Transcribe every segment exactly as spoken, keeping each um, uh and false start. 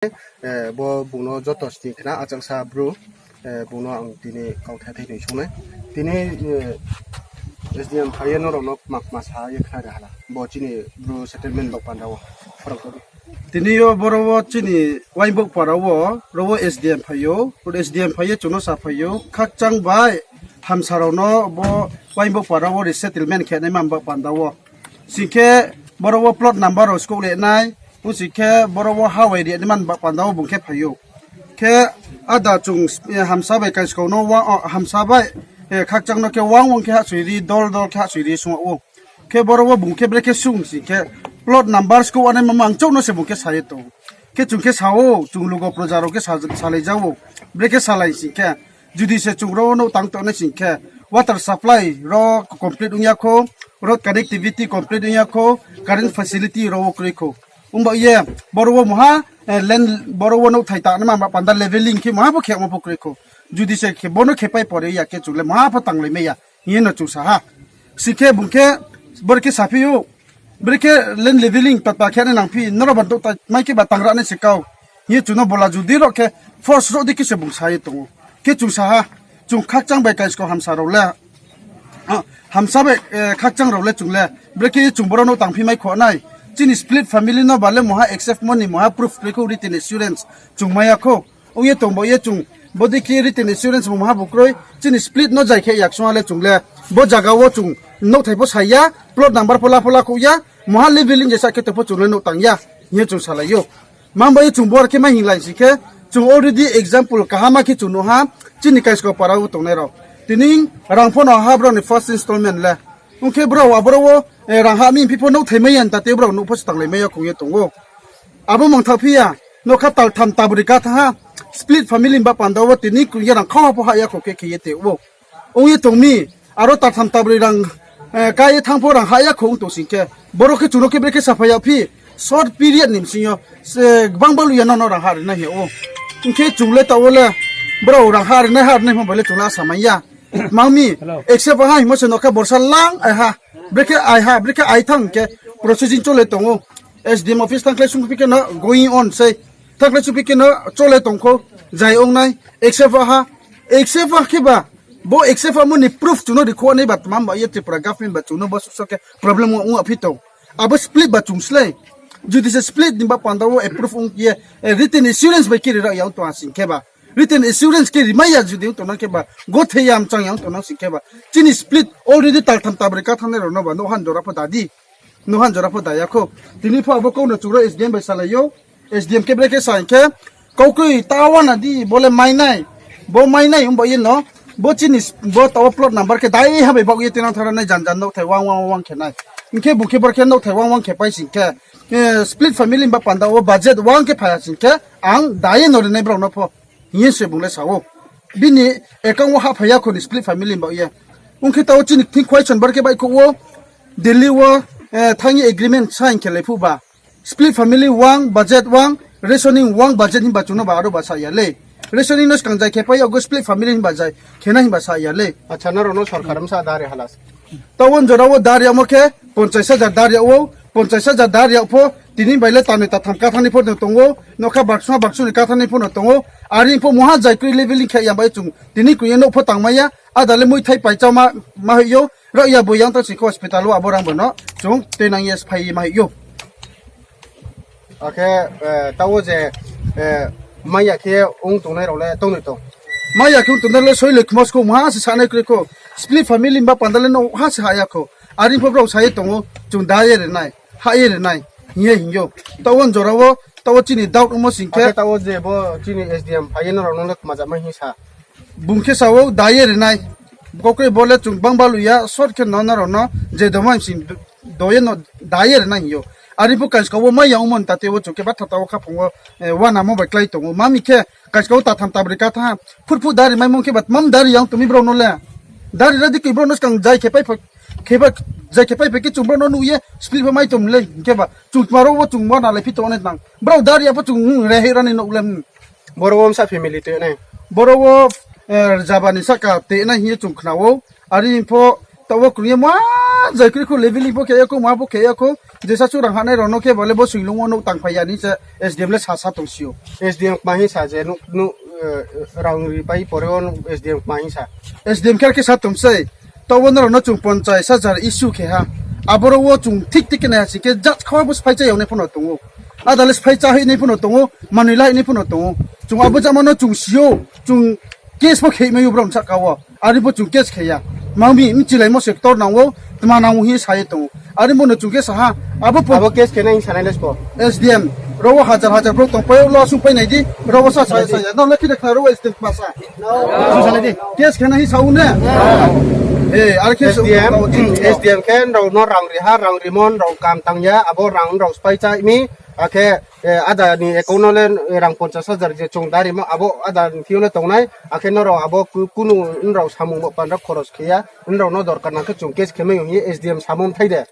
Eh, bo bung no joto sning khna achaksa bru, eh, bung no ang tini kauthai thai noi sung nai. Tini, eh, S D M phai ye nrao no kma kma sa ye khna ri hala. Bo chini bru settlement baoh panda wo. Phorong kho di. Tini yo boro wo chini Waingbouh para wo, ro wo S D M phai ou, S D M phai ye chung no sa phai ou, khakchang bai hamsa rao no bo Waingbouh para wo resettlement khe nai man baoh panda wo. Sing khe boro wo plot number rao skouh le nai, ong sing khe boro wo ha wai ri nai man baoh panda wo bung khe phai ou. Khe ada chung, eh, hamsa bai kaiskau no wa-, o, hamsa bai, eh, khakchang no khe wang wang khe hahsoi ri, dol dol khe hahsoi ri sung ou. Khe boro wo bung khe brekhe sung sing khe, plot number skouh anai mama ang chouh no se bung khe sa ye tong. Khe chung khe sa ou, chung lugo proja rao khe sa-, salai ja ou. Brekhe salai sing khe, judi se chung ro wo nouh tang tongnai sing khe, water supply ro complete ong ya khou, road connectivity complete ong ya khou, current facility ro wo kroi khou. Ongba ye, boro wo mungha, eh, land, boro wo nouhthai tangnai ma ba panda leveling khe mungha pho khemo pho kroi khou. Judi se khe bono khepai pore ya khe chung le mungha pho tanglai mai ya, hing ye no chung sa ha. Sing khe bung khe, boro khe saphi ou, brekhe land leveling pata khe nai nangphi, nrao ba douh ta mai khe ba tangra nai se kau. Hing ye chung no bola judi ro khe, force ro di khe se bung sa ye tong ou. Khe chung sa ha, chung khakchang bai kaiskau hamsa rao le, ah, hamsa bai, eh, khakchang rao le chung le, brekhe chung boro nouh tangphi mai kho nai. Chini split family no ba le mungha accept mo ni mungha proof kroi khou, written assurance chung mai ya khou. Ong ye tong bo ye chung, bodei khe written assurance bo mungha bo kroi, chini split no zai khe yaksung ha le chung le, bo zaga wo chung nouhthai pho sa ya, plot number pho la pho la khouh ya, mungha leveling je sa khe tong pho chung le nouh tang ya, hing ye chung salai ou. Mang bai ye chung boro khe mai hinglai sing khe, chung already example kaham khe chung nuh ha, chini kaiskau para wo tongnai rao. Tini rang pho no ha brao ni first installment le. Ong khe brao aboro wo, eh, rang ha mi phi pho nouhthai mai ya ta te brao nouh pho se tanglai mai ya khong ye tong ou. Abo mangthaoh phi ya, nokha taltham tabri ka thanng ha, split family ba panda wo tini kung ye rang khau ha pho ha ya khou khe khe ye te ou. Ong ye tong mi, aro taltham tabri rang, eh, ka ye thanng pho rang ha ya khou ong tong sing khe, boro khe chung no khe brekhe saphai ya phi, short period ni bsing yo, se gbang balu ya no no rang ha ri nai hing ou. Ong khe chung le taoh wo le, brao rang ha ri nai ha ri nai hing bai le chung le asa mai ya. Mang mi, accept ha hingmo se nokha borsa lang ai ha. Brekhe ai ha, brekhe ai thanng khe processing chole tong ou. S D M office thanngkhlai sungphi khe no going on sei. Thanngkhlai sungphi khe no chole tong khou, zai ong nai, accept ha. Accept ha khe ba, bo accept ha mo ni proof chung no ri khou nai ba tma ba ye Tripura government ba chung no bo suso khe problem ong, ong aphi tong. Abo split ba chung slái. Judi se split ni ba panda wo approve ong ye, eh, written assurance bai khe ri rao ya ong tong ha sing khe ba. Written assurance khe ri mai ya judi ong tong nang khe ba, gothei ya mchang ya ong tong nang sing khe ba. Chini split already taltham tabri ka thanngnai rao no ba, nouh han jora pho da di. Nouh han jora pho da ya khou. Tini pho abo kau no chung ro S D M bai salai ou. S D M khe brekhe sa hing khe, kaukroi ta wana di, bo le mai nai. Bo mai nai ongba ye no, bo chini s-, bo taoh wo plot number khe daiha bai baoh ye tinang thara nai jan jan nouhthai wang wang wang khe nai. Hing khe bung khe boro khe nouhthai wang wang khe pai sing khe, eh, split family ba panda wo budget wang khe phai ha sing khe, ang da ye no ri nai brao no pho. Hing ye se bung le sa ou. Bini account wo hahphai ya khou ni split family baoh ye. Ong khe taoh wo chini thing question boro khe baihkhouh wo, Delhi wo, eh, thanng ye agreement sign khe lai phuh ba. Split family wang, budget wang, rationing wang, budget himba chung no ba aro ba sa ya le. Rationing no skang zai khe pai yag ou split family himba zai khe nai himba sa ya le. Acha, nrao no sorkar msa dari hala se. Taoh wo jora wo dari yamo khe ponchais hajar dari yag ou, ponchais hajar dari yag pho, tini bai le tanoi tatham kathanai pho no tong ou, nokha baksungha baksung ni kathanai pho no tong ou, are pho mungha zai kroi leveling khe ya bai chung, tini kung ye nouh pho tangmai ya, ada le muithai paisa ma, ma hoih ou, rao ya bo yang tang sing khe hospital wo abo rang bo no, chung tuinang ye sphai ye ma hoih ou. Akhe, eh, taoh wo je, eh, mai ya khe ong tongnai rao le tongnoi tong. Mai ya khe ong tongnai le soi le khmo skhou mungha se sanai kroi khou. Split family ba panda le nouh ha se ha ya khou. Are pho brao sa ye tong ou, chung da ye ri nai, ha ye ri nai, hing ye hing ou. Taoh wo jora wo, taoh wo chini doubt ongmo sing khe. Akhe taoh wo je bo chini S D M phai ye nrao no le kma jamai hing sa. Bung khe sa ou, da ye ri nai. Kaukroi bo le chung bang balu ya, short khe no nrao no, je doma sing do ye no, da ye ri nai hing ou. Are pho kaiskau wo mai ya ongmo ni ta te wo chung khe batha taoh wo khaphang wo, eh, wanamo bai klái tong ou. Ma mi khe, kaiskau wo tatham tabri kathanng ha, phut phut dari maimo khe ba tmam dari ya ong tong mi brao no le. Dari ra di khe brao no skang zai khe pai pho, khe ba, zai khe pai pho khe chung brao no nuh ye, split pho mai tong le, hing khe ba, chung tma ro wo chung wana lai phi tong nai nang. Brao dari ya pho chung, hmm, rehei ra nai nouh le, hmm. Boro wo msa family te nai. Boro wo, eh, rzaba ni sahka te nai hing ye chung khna ou. Are pho taoh wo krung ye ma zai kroi khou leveling pho khe ya khou, ma pho khe ya khou. Jesa suh rang hanai rao no khe bo le bo soilung wo nouh tangphai ya ni se S D M le sasa tong si ou. S D M kma hing sa je nuh, nuh, eh, rang ri pai pore wo S D M kma hing sa. S D M khe are khe sa tong sei. Taoh wo nrao no chung ponchais hajar issue khe ha. Aboro wo chung thik thik khe nai ha sing khe jat kha bo sphai cha yag nai pho no tong ou. Ada le sphai cha hoih nai pho no tong ou, manoi la hoih nai pho no tong ou. Chung abo jama no chung si ou, chung case pho khe mai ou brom sahka wo. Are pho chung case khe ya. Mami, mchilaimo se ktor nang ou, tma nang ou hing ye sa ye tong ou. Are bo no chung khe sa ha, abo pho Abo case khe nai hing sanai le sbo. S D M, ro wo hajar hajar brouh tongpai ou, lo sungpai nai di, ro wo sa sa sa ya. No le khe de khna ro wo S D M kma sa. Case khe nai hing sa ou ne? Eh, are khe S D M, S D M khe nrao no rang ri ha, rang rimo nrao kam tang ya, abo rang nrao sphai cha mi, akhe, eh, ada ni account no le rang ponchas hajar je chung darimo, abo ada ni thing yo le tongnai, akhe nrao abo ku-, kunu nrao samung bo pandra khoros khe ya, nrao no dorkar nang khe chung case khe mai ou hing ye S D M samo mthai de.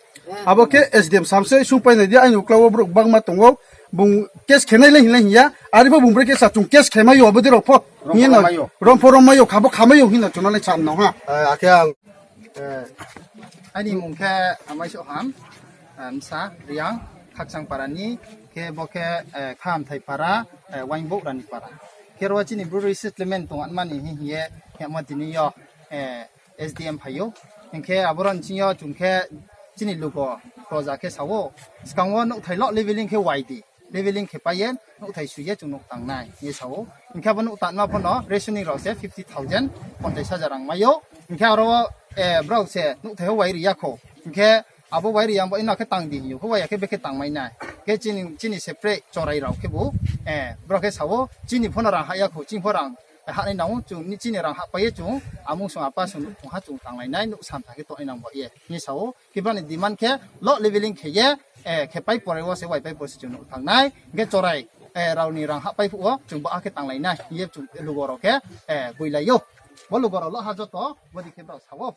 Abo khe S D M sam se sungpai nai di, aini uklau wo brouh gbangma tong ou, bung case khe nai le hing le hing ya, are pho bung bre khe sa chung case khe mai ou, abo dei rao pho. Hing ye no, rom pho rom mai ou, kha pho kha mai ou hing no chung no le sam no ha. Eh, akhe ang, eh, Aini mung khe Amaisoham, eh, bsa Reang, Khakchangpara ni, khe bo khe, eh, Khamthaipara, eh, Waingbouh Ranipara. Khe ro chini Bru resettlement tong anmani hing hing ye, hingmo tini yo, eh, S D M phai ou. Hing khe aboro ni sing yo chung khe chini lugo proja khe sa ou. Skang wo nouhthai lo leveling khe wai di. Leveling khe pai ye, nouhthai sui ye chung nouh tang nai, hing ye sa ou. Hing khe abo nouh tangma pho no rationing rao se fifty thousand, ponchais hajar rang mai ou. Hing khe aro, eh, brao se nouhthai wo wai ri ya khou. Hing khe abo wai ri ya bo ino khe tang di hing ou, khe wai ya khe bekhe tang mai nai. Khe chini, chini separate chorai rao khebu, eh, brao khe sa ou, chini pho no rang hah ya khou, chini pho rang, eh, hahnai nang ou, chung ni chini rang hahpai ye chung, amung song apa song nuh phung ha chung tanglai nai, nouh samtha khe tongnai nang ba ye, hing ye sa ou. Khe brao ni demand khe lo leveling khe ye, eh, khe pai pore wo se wai pai pore se chung nouh tang nai. Hing khe chorai, eh, rao ni rang hahpai phuh wo chung ba khe tanglai nai hing ye chung lugo rao khe, eh, boilai ou. Bo lugo rao lo ha joto, bodei khe brao sa ou.